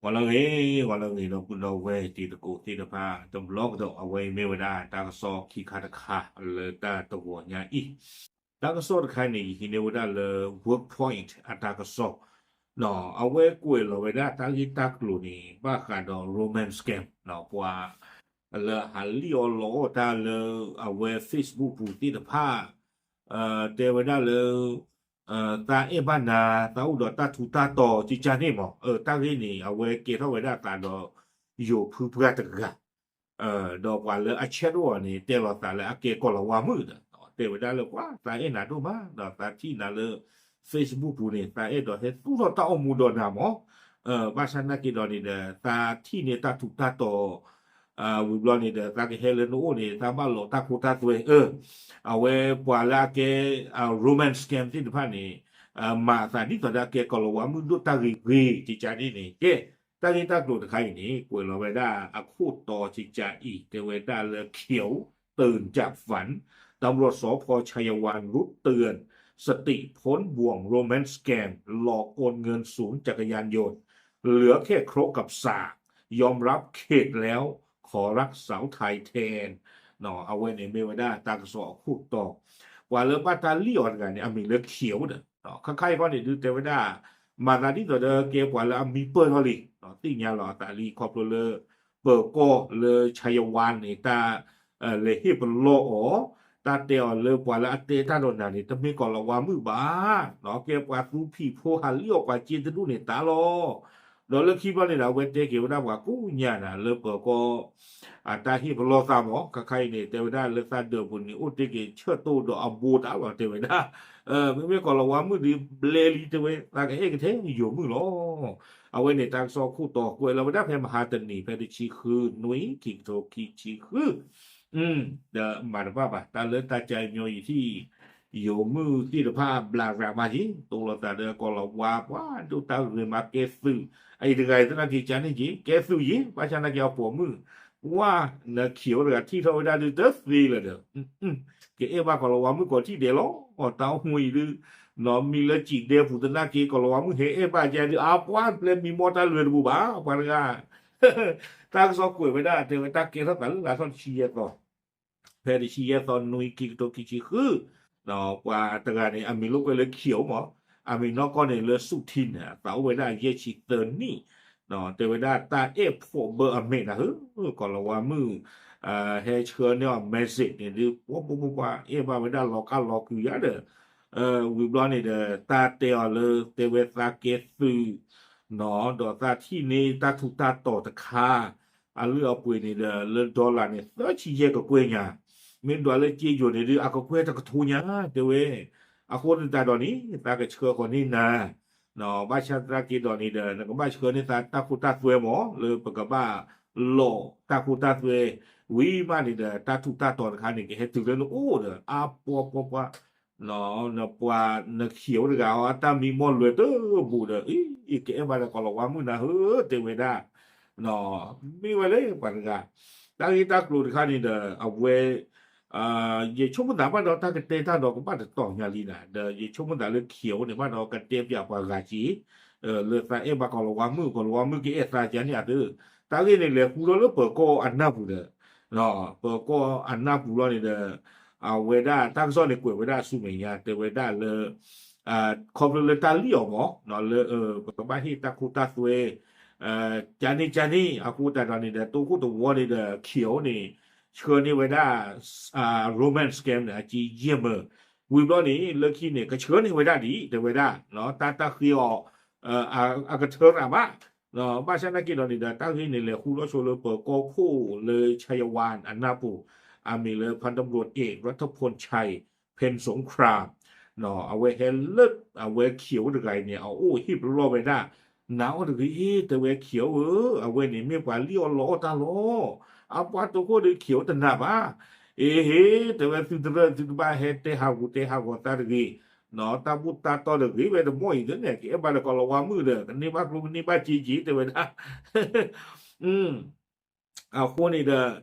ဂီၤလၢအဂ့ၤ, ဂီၤလၢအဂ့ၤ ဒီပုၢ်ဒီဝဲၢ်တံၤသကိးသ့ၣ်တဖၣ် တဘျီကဒီး အဝဲအံၤမ့ၢ်ဝဲဒၣ်တၢ်ကစီၣ်ခံခါတခါလၢတၢ်တဂီၤညါအံၤ, တၢ်ကစီၣ်တခါန့ၣ် ယဟံးန့ၢ်ဝဲဒၣ်လၢ Workpoint အတၢ်ကစီၣ်, အဝဲကွဲးလီၤဝဲဒၣ်တၢ်ဂ့ၢ်တၢ်ကျိၤန့ၣ် ဘၣ်ဃးဒီး romance scam ပှၤ လၢဟးလံၣ်အီၣ်လီအီၣ်တၢ်လၢအဝဲ Facebook ပူၤသ့ၣ်တဖၣ် တဲဝဲဒၣ်လၢ သးအဲၣ်ဘၣ်နၤ, သးအိၣ်ဒီးတၢ်ထူးတၢ်တီၤ ကကန့ၣ်မး, တၢ်ဂ့ၢ်န့ၣ် အဝဲကဲထီၣ်ဝဲဒၣ်သးဒီး ယိၤဖုပှၢ်တဂၤ, ဒီးပှၤလၢအ chat အီၤန့ၣ် တဲလီၤသးလၢအကဲကီၤလၤဝါမုၣ်ဒီး တဲဝဲဒၣ်လၢပှၤ သးအဲၣ်နၤဒိၣ်မး ဒီးသးထံၣ်နၤလၢ Facebook ပူၤန့ၣ် သးအဲၣ်ဒိးဟဲသူၣ်ထီၣ်တၢ်အိၣ်မူဒီးနၤမး, ဘၣ်ဆၣ်နာ်က့ဒီးန့ၣ်ဒီး သးထံၣ်န့ၢ်တၢ်ထူးတၢ်တီၤ ဝံၤဘျီန့ၣ်ဒီး သးကဟဲလၢနအိၣ်န့ၣ် သးဘၣ်လိးတၢ်ခိတၢ်သွဲ, အဝဲပှၤလၢအကဲ romance scam သ့ၣ်တဖၣ်န့ၣ် မၤအသးဒ်သိးဒီးကဲကီၤလၤဝါမုၣ်ဒိၣ်တၢ်ဂ့ၤဂ့ၤ ကကန့ၣ်န့ၣ် ကဲ တၢ်ဂ့ၢ်တၢ်ကျိၤတခါအံၤန့ၣ် ကွဲးလီၤဝဲဒၣ်အခိၣ်တီကကအံၤ တဲဝဲဒၣ်လၢ เขียวตื่นจากฝัน ตำรวจสภ.ชัยวาลรุ้งเตือน สติพ้นบ่วง romance scam หลอกโอนเงินศูนย์จักรยานยนต์ เหลือแค่ครกกับสาก ยอมรับเข็ดแล้ว ขอรักสาวไทยแทน အဝဲန့ၣ်မ့ၢ်ဝဲဒၣ်တၢ်ကစီၣ်အခိၣ်တီ, ပှၤလၢဘၣ်တၢ်လံၣ်အီၤတဂၤန့ၣ် အမံၤလၢ เขียว ဒီး ခါခါအံၤခီန့ၣ်ဒုးတဲဝဲဒၣ် မၤသးဒ်သိးဒီးကဲပှၤလၢအမံပၢၢ်ထီၣ်လံ သ့ၣ်ညါလီၤအသးလံ ခီဖျိလၢ ပၢၤကီၢ်လၢ ชัยวาล န့ၣ် တၢ်လဲၤဟ့ၣ်ပလီၢ်အီၤ, တၢ်တဲအီၤလၢပှၤလၢအတဲတၢ်ဒီးနၤန့ၣ် တမ့ၢ်ကီၤလၤဝါမုၣ်ဘၣ်, ကဲပှၤသူဖံးဖိဟးလံၣ်အီၣ်ပှၤစ့တဒူၣ်န့ၣ်တၢ်လီၤ. ဒီးလၢခံဘျီန့ၣ်ဒီး အဝဲတဲက့ၤဝဲဒၣ်ပှၤကိးညါနၤလၢပၢၤကီၢ် အတၢ်ဟ့ၣ်ပလီၢ်သးမး ခါခါအံၤန့ၣ် တဲဝဲဒၣ်လၢသးဒၢးပူၤန့ၣ် အိၣ်တ့ၢ်က့ၤဆၢၣ်တိၢ်ဒီးအဘိတၢ်လီၤ တဲဝဲဒၣ်, မ့မ့ၢ်ကီၤလၤဝါမုၣ်ဒ်ဘျဲလံတဲဝဲ သးကအဲၣ်ကထဲယိၤမုၣ်လီၤ. အဝဲန့ၣ်တၢ်ကစီၣ်ခိၣ်တီကွဲးလီၤဝဲဒၣ်ဖဲမဟါတနံၤ ဖဲတဆံဃု နွံ ခံကထိခံဆံဃု ဒီးမၤတဘၣ်ဘၣ် တၢ်လၢတၢ်ကါညီယံၤထံၣ် ယိၤမုၣ်သ့ၣ်တဖၣ်ဘျးရၤမးက့ၤ တိလိာ်သးဒီးကီၤလၤဝါ ပှၤဒိၣ်တၢ်ဂ့ၤမးကဲသုး, အအံၤတဂၤအံၤသနာ်က့ၤကန့ၣ်က့ၤ ကဲသုးယ့ၤ ဘၣ်ဆၣ်နာ်က့ၤအပိာ်မုၣ် ပှၤ န เขียว တဂၤထံၣ်ထီၣ်ဝဲဒၣ်ဒုးတသ့လၢၤဒီး ကအဲၣ်ဘၣ်ကီၤလၤဝါမုၣ်ကိးထံၣ်ဒဲးလီၤ. တၢ်အိၣ်မူအံၤဒုး နီၢ်မံလၢစံးဒဲပူၤသနာ်က့ၤ ကီၤလၤဝါမုၣ်ဟဲအဲၣ်ဘၣ်ကဲဒုး အပှၤပျဲမံမီၢ်တၢ်လွဲၢ်တပူၤဘၣ် ပှၤတဂၤ တၢ်ကစီၣ်ကွဲးဝဲဒၣ် တဲဝဲတၢ်ကဲထီၣ်သးလၢလါထီၣ်တဆံယဲၢ်သီ, ဖဲတဆံယဲၢ်သီ နွံ ခံကထိခံဆံဃု, ပှၤတဂၤန့ၣ် အမံၤလိာ်ကွဲလၢ เขียว မး, အမံၤနီၢ်ကီၢ်န့ၣ်လၢ สุทิน န့ၣ် အသးအိၣ်ဝဲဒၣ်ယဲၢ်ဆံသၢနံၣ်, တဲဝဲဒၣ်တၢ်အဲၣ်ဖိးဘၢအမဲာ်နၤဧၢ, ကီၤလၤဝါမုၣ် ဟဲဆှၢန့ၢ်အီၤ message န့ၣ်ဒုး ပှၤပှၤပှၤပှၤ အဲၣ်ဘၣ်ဝဲဒၣ်လီၤကၢ်လီၤကုၤယါဒီး ဝံၤဘျီန့ၣ်ဒီး တၢ်တဲအီၤလၢတဲဝဲသးကဲသုး နီၢ် ဒီးသးထံၣ်န့ၢ်တၢ်ထူးတၢ်တီၤတခါ အလုၢ်အပှ့ၤန့ၣ်ဒီး လၢ dollar န့ၣ် သၢဆံယဲၢ်ကကွဲၢ်ညါ, မ့ၢ်ဒွးလၢစ့ယိၤန့ၣ်ဒုး အကကွဲၢ်တကထိညါ တဲဝဲ, အဃိန့ၣ်တၢ်ဒီးန့ၣ် သးကဆှၢဃီၤန့ၢ်နၤ ဘၣ်ဆၣ်သနာ်က့ဒီးန့ၣ်ဒီး နကဘၣ်ဆှၢန့ၢ်သးတၢ်ခိတၢ်သွဲမး လၢပကဘၣ်လိးတၢ်ခိတၢ်သွဲ ဝံၤမးန့ၣ်ဒီး တၢ်ထူးတၢ်တီၤတခါန့ၣ် ကဟဲတုၤလၢနအိၣ်ဒီး အါပှၤပှၤပှၤ နပှၤန เขียว တဂၤအီၤ အတၢ်မံမီၢ်လွဲၢ်တဘူၣ်ဒီး အံၤ ကအဲၣ်ဘၣ်ဒီးကီၤလၤဝါမုၣ်နၤဧၢ တဲဝဲဒၣ် မ့ၢ်ဝဲလၢပှၤတဂၤ တၢ်ဂ့ၢ်တၢ်ကျိၤတခါန့ၣ်ဒီး အဝဲ ယဆိကမိၣ်သးဘၣ်ဒီးတၢ်ကတဲတၢ်ဒီးကဘၣ်တတီၤညါလံနၤ ဒီးယဆိကမိၣ်သးလၢ เขียว န့ၣ် ဘၣ်ဒီးကတဲပၠးပှၤဂၤက့ၤ လၢသးအဲၣ်ဘၣ်ကီၤလၤဝါမုၣ် ကီၤလၤဝါမုၣ်ကအဲၣ်သးကန့ၣ်အသး တၢ်ဂ့ၢ်န့ၣ်လဲၤဃူထီၣ်လၢပၢၤကီၢ်အနၢ်ပူၤဒီး ပၢၤကီၢ်အနၢ်ပူၤလီၤန့ၣ်ဒီး အဝဲဒၣ်တၢ်ကစီၣ်န့ၣ်ကွဲးဝဲဒၣ်အဆူမဲာ်ညါ တဲဝဲဒၣ်လၢ ခီဖျိလၢတၢ်လံၣ်အီၤမး လၢ ပကဘၣ်ဟ့ၣ်တၢ်ခိတၢ်သွဲ ကန့ၣ်ကန့ၣ် အဃိသတးဒီးန့ၣ်ဒီး တိခိၣ်တဝီန့ၣ်ဒီး เขียว န့ၣ် ဆှၢန့ၢ်ဝဲဒၣ် romance scam န့ၣ် အကံယဲၢ်မၢ ဝံၤဘျီန့ၣ် လၢခံန့ၣ် ကဆှၢန့ၢ်ဝဲဒၣ်ဒ် တဲဝဲဒၣ် တၢ်တၢ်ဃ့အီၤ အကထၢရၤဘၣ် ဘၣ်ဆၣ်သနာ်က့ဒီးန့ၣ်ဒီး တၢ်ဂ့ၢ်န့ၣ်လဲၤဃူထီၣ်ဆိလၢပၢၤကီၢ်ခိၣ်လၢ ชัยวาล အနၢ်ပူၤ အမံၤလၢ พันตำรวจเอก รัฐพลชัย เพ็ญสงคราม အဝဲဟဲလၢ အဝဲ เขียว တဂၤအံၤန့ၣ် အအိၣ်ဟ့ၣ်ပလီၢ်ဝဲဒၣ် နၤအီၤတဂ့ၤ တဲဝဲ เขียว ဧၢ အဝဲန့ၣ်မ့ၢ်ပှၤလံၣ်အီၣ်လီအီၣ်တၢ်လီၤ အပှၤတိခိၣ်ဒီး เขียว တနာ်ဘၣ် အ့ဟ့ တဲဝဲ သုတရၢၣ်သုတဘၣ်ဟဲတဲဟးဂူာ်တဲဟးဂီၤသးတဂ့ၤ တၢ်ဘူၣ်တၢ်တီတဂ့ၤဝဲတမီၢ်အံၤန့ၣ် ကအဲၣ်ဘၣ်ဒီးကီၤလၤဝါမုၣ်ဒီး ကန့ၢ်ဘၣ်ကျိကန့ၢ်ဘၣ်စ့က့ၤ တဲဝဲဒၣ် အဃိန့ၣ်ဒီး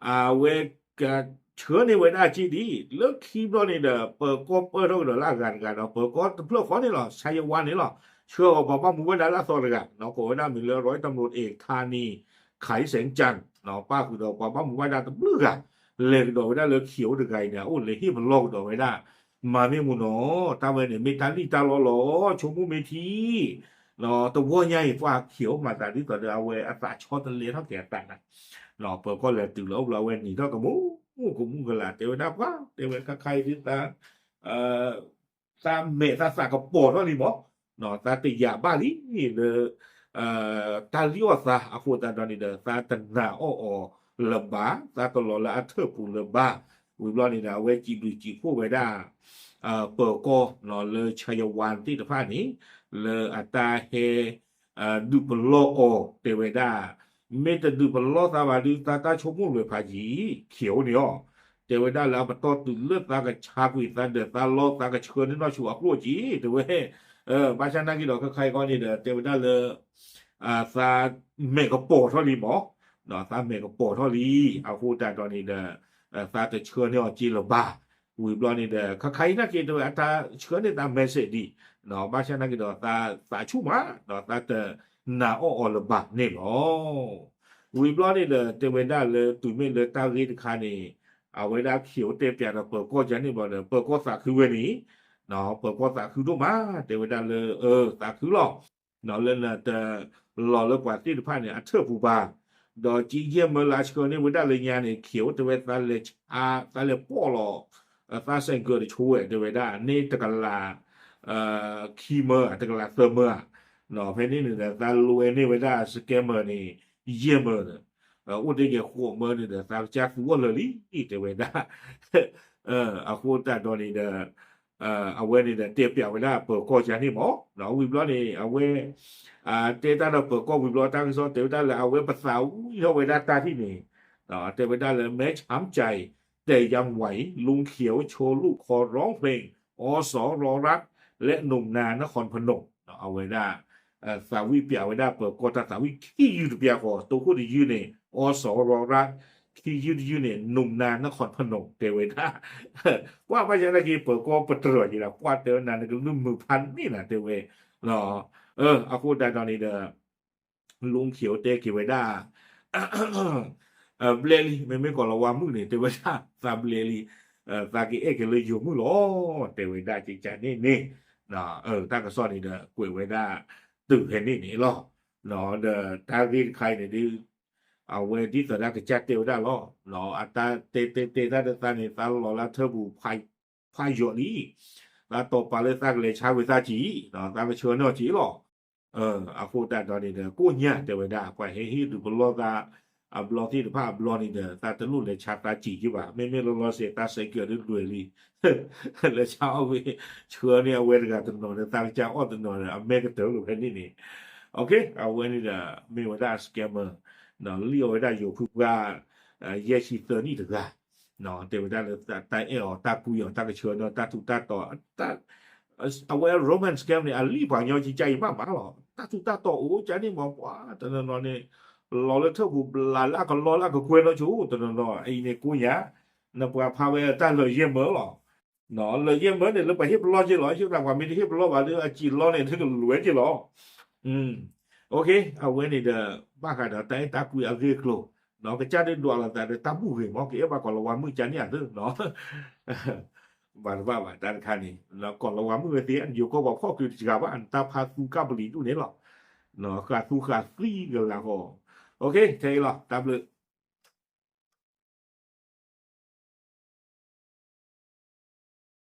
အဝဲကဆှၢန့ၢ်ဝဲဒၣ်က့ၤဒ် လၢခံဘျီန့ၣ်ဒီး ပၢၤကီၢ်ပၢၢ်ထီၣ်ကဒီးလၢအဂၤတဂၤဒီး ပၢၤကီၢ်တဖျၢၣ်ဃီန့ၣ်လီၤ ชัยวาล န့ၣ်လီၤ ဆှၢအီၤပှၤဘၣ်မူဘၣ်ဒါလၢအသီတဂၤ ကိးဝဲဒၣ်မံၤလၢ ร้อยตำรวจเอกธานี ไขแสงจันทร์ ပၣ်ဃုာ်ဒီးပှၤဘၣ်မူဘၣ်ဒါတဘျုးဂၤ လဲၤကဒီးဝဲဒၣ်လၢ เขียว တဂၤအံၤန့ၣ် အအိၣ်လဲၤဟ့ၣ်ပလီၢ်ကဒီးဝဲဒၣ် မၤမ့ၢ်မူနီၤ တၢ်ဝဲန့ၣ် မ့ၢ်တၢ်လံၣ်တၢ်လီလီၤ ဆိကမိၣ်မ့ၢ်ထံ တဝီညါအံၤ ပှၤ เขียว မၤသးဒ်သိးဒီး အဝဲအသးဆီတလဲထီၣ်က့ၤအသးန့ၣ် ပၢၤကီၢ်လဲၤတုၤလၢအအိၣ်ဘျီ အဝဲနံၤထီၣ်ကမူၣ်ကမူၣ်ကလာ် တဲဝဲဒၣ်ပှၤ တဲဝဲခါခါအံၤဒ်သး သးမဲာ်သးသးကပီၤထီၣ်လံမး, သးတယာ်ဘၣ်လံလၢ တၢ်လံၣ်အီၣ်သးအဃိသတးဒီးန့ၣ်ဒီး သးတနာ်အီၣ်အီၤလၢၤဘၣ်, သးတလီၤလၢအထၢၣ်ပူၤလၢၤဘၣ်. ဝံၤဘျီန့ၣ်ဒီး အဝဲစံးဘျုးစံးဖှိၣ်ဝဲဒၣ် ပၢၤကီၢ်လၢ ชัยวัน သ့ၣ်တဖၣ်န့ၣ် လၢအတၢ်ဟဲ ဒုးပလီၢ်အီၤ တဲဝဲဒၣ်, မ့ၢ်တဒုးပလီၢ်သးဘၣ်ဒီး သးတၢ်ဆိကမိၣ်လွဲၢ်ဖးယံၤ ခံအိၣ်န့ၣ်အီၤ, တဲဝဲဒၣ်လၢအပတီၢ်တုၤလၢသးကဆါကွံာ်သးဒီးသးလီသးကဆှၢန့ၢ်နီၢ်ဆူၣ်အကျိၣ်က့ၤ တဲဝဲ, ဘၣ်ဆၣ်နာ်က့ဒီး ခဲခါအံၤဃီန့ၣ်ဒီး တဲဝဲဒၣ်လၢ သးမဲာ်ကပီၤထီၣ်လံမး, သးမဲာ်ကပီၤထီၣ်လံ, အဃိသတးဒီးန့ၣ်ဒီး သးတဆှၢန့ၢ်အီၤက့ၤလၢၤဘၣ်. ဝံၤဘျီန့ၣ်ဒီး ခဲခါအံၤနာ်က့ တဲဝဲအတၢ်ဆှၢန့ၢ်သး message ဒံး, ဘၣ်ဆၣ်နာ်က့ဒီး သးသးဆူၣ်မး ဒီးသးတနာ်အီၣ်အီၤလၢၤဘၣ်န့ၣ်လီၤ. ဝံၤဘျီန့ၣ်ဒီး တဲဝဲဒၣ်လၢတုၤမ့ၢ်လၢတၢ်ဂ့ၢ်တခါန့ၣ် အဝဲဒၣ် ခံအိၣ်တဲပၠးဒီးပၢၤကီၢ်ကန့ၣ်ဘျီဒီး ပၢၤကီၢ်သးခုဝဲန့ၣ်, ပၢၤကီၢ်သးခုဒိၣ်မး တဲဝဲဒၣ်လၢ သးခုလီၤ လၢနတလီၤလၢပှၤသ့ၣ်တဖၣ်န့ၣ် အထၢၣ်ပူၤဘၣ်, ဒီးကံယဲၢ်မၢလၢအဆှၢန့ၢ်ဝဲဒၣ်လၢညါန့ၣ် ခံအိၣ်တဲဝဲ သးလဲၤဆါ သးလဲၤပီၣ်လီၤ သးစဲးကၢးတဆိဝဲ တဲဝဲဒၣ်န့ၣ် တကလး ခံမၢ တကလးသၢမၢဧါ, ဖဲန့ၣ်န့ၣ်ဒီး သးလဲၤန့ၢ်ဝဲဒၣ် scammer န့ၣ် ယဲၢ်မၢ, အိၣ်တ့ၢ်က့ၤဃိးမၢန့ၣ်ဒီး သးကစၢ်သူအီၤလၢာ်လံ တဲဝဲဒၣ် အဃိသတးဒီးန့ၣ်ဒီး အဝဲန့ၣ်ဒီးတဲပၠးဝဲဒၣ်ပၢၤကီၢ်ကန့ၣ်မး, ဝံၤဘျီန့ၣ် အဝဲ တဲတၢ်ဒီးပၢၤကီၢ်ဝံၤဘျီ တၢ်ကစီၣ်တဲဝဲဒၣ်လၢအဝဲပသးဝံၣ်ထီၣ်ဝဲဒၣ်တၢ်ထံၣ်န့ၣ်, တဲဝဲဒၣ်လၢ แม้ช้ำใจแต่ยังไหว ลุงเขียวโชว์ลูกคอร้องเพลง อสรรัก และหนุ่มนา นครพนม အဝဲဒၣ် သးဝံၣ်ပၠးဝဲဒၣ်ပၢၤကီၢ်တၢ်သးဝံၣ်ခံယုၢ်တပျၢ်ဃီ တိခိၣ်တယုၢ်န့ၣ် อสรรัก ခံယုၢ်တယုၢ်န့ၣ် หนุ่มนา นครพนม တဲဝဲဒၣ်, ကွၢ်ဘၣ်ဆၣ်နာ်က့ ပၢၤကီၢ်ပတြၢၤက့ၤဒီး ကွၢ်တဲဝဲနၤ နကလုၢ်မုာ်ဖးန့ၢ်နၤ တဲဝဲ, အဃိသတးဒီးန့ၣ်ဒီး လူခ့ၣ်အိၣ်တဲက့ၤဝဲဒၣ် ဘျဲၣ်လံ မ့မ့ၢ်ကီၢ်လီၤဝါမုၣ်န့ၣ် တဲဝဲဒၣ် သးဘျဲၣ်လံ, သးကအဲၣ်က့ၤလၢယိၤမုၣ်လီၤ တဲဝဲဒၣ်ကကန့ၣ်န့ၣ်, တၢ်ကစီၣ်န့ၣ်ဒီး ကွဲးဝဲဒၣ်တုၤဖဲန့ၣ်န့ၣ်လီၤ. ဒီးတၢ်ဂ့ၢ်တခါအံၤန့ၣ်ဒုး အဝဲဒ်သိးဒၣ်ကစၢ်တဲဝဲဒၣ်လီၤ. အတၢ်တဲတဲတဲတၢ်ဒီးသးန့ၣ် သးလီၤလၢထၢပူၤ ဖးယိာ်လံ, သးတီၤပာ်လၢသးကလဲၤဆါဝံၤသးကံၢ်, သးကဆှၢန့ၢ်အီၤကံၢ်လီၤ. အဃိသတးဒီးန့ၣ်ဒီး ကိးညါတဲဝဲဒၣ် ပှၤဟဲဟ့ၣ်ဒုးပလီၢ်သး အဘျီသ့ၣ်တဖၣ်အဘျီန့ၣ်ဒီး သးတလိၣ်လဲၤဆါသးကံၢ်က့ၤဘၣ်. မ့မ့ၢ်လီၤလီၤဆဲး သးစဲးကၢးဒုးလွဲၢ်လံ လဲၤဆါအီၣ်ဝဲ ဆှၢန့ၢ်အဝဲတဂၤတနီၤဒီး သးကစၢ်အီၣ်တနီၤဒီး အမဲာ်ကတၢၢ်လိာ်ဖဲန့ၣ်န့ၣ်, အဝဲန့ၣ်ဒီး မ့ၢ်ဝဲဒၣ် scammer လံၣ်အီၣ်ဝဲဒၣ်ယိၤဖုပှၢ် ယဲၢ်ဆံသၢနံၣ်တဂၤ, တဲဝဲဒၣ်လၢတၢ်အဲၣ်အီၤ တၢ်ကွံအီၤ တၢ်ကဆှၢန့ၢ်အီၤ တၢ်ထူးတၢ်တီၤ အဝဲ romance scam န့ၣ် အလံၣ်ပှၤကညီကကါအံၤမးမးလီၤ. တၢ်ထူးတၢ်တီၤအိၣ်ကန့ၣ်မး ပှၤတနီၤနီၤန့ၣ် လီၤလၢထၢၣ်ပူၤဘျးလၢအကလီလၢအကကွဲၢ်နီၢ်ဆိ တနီၤနီၤအံၤန့ၣ်ကိးညါ နပှၤဖးဝဲတၢ်လၢာ်ယဲၢ်မၢလီၤ. လၢာ်ယဲၢ်မၢန့ၣ် လၢပှၤဟ့ၣ်ပလီၢ်က့ၤလီၤ. ဟ့ၣ်ပလီၢ်ပှၤမ့ၢ်တဟ့ၣ်ပလီၢ်ဘၣ်ဒီး အစံာ်လီန့ၣ် တကလွဲက့ၤလီၤ. အဝဲန့ၣ်ဒီး ဘၣ်ဃးဒီးတၢ်အဲၣ်တၢ်ကွံအဂ့ၢ်အကျိၤ ကစၢ်ဒုးဒွးလိာ်သးဒီးတၢ်ဘူၣ်ဂ့ၤမး ကအဲၣ်ဘၣ်ကီၢ်လီၤဝါမုၣ်ကန့ၣ်အသး ဘၣ်တဘၣ်ဘၣ်တၢ်တခါန့ၣ် ကီၢ်လီၤဝါမုၣ်ဝဲသ့ၣ် ယိၤကီၢ်ပှၤဖီၣ်က့ၤတစှၤဘၣ် နတၢ်ဖးသူကၢ်ပလံၤဒူၣ်န့ၣ်လီၤ. ဃာ်သူဃာ်သံကလၤဃီ ခဲအံၤလီၤ တၢ်ဘျုး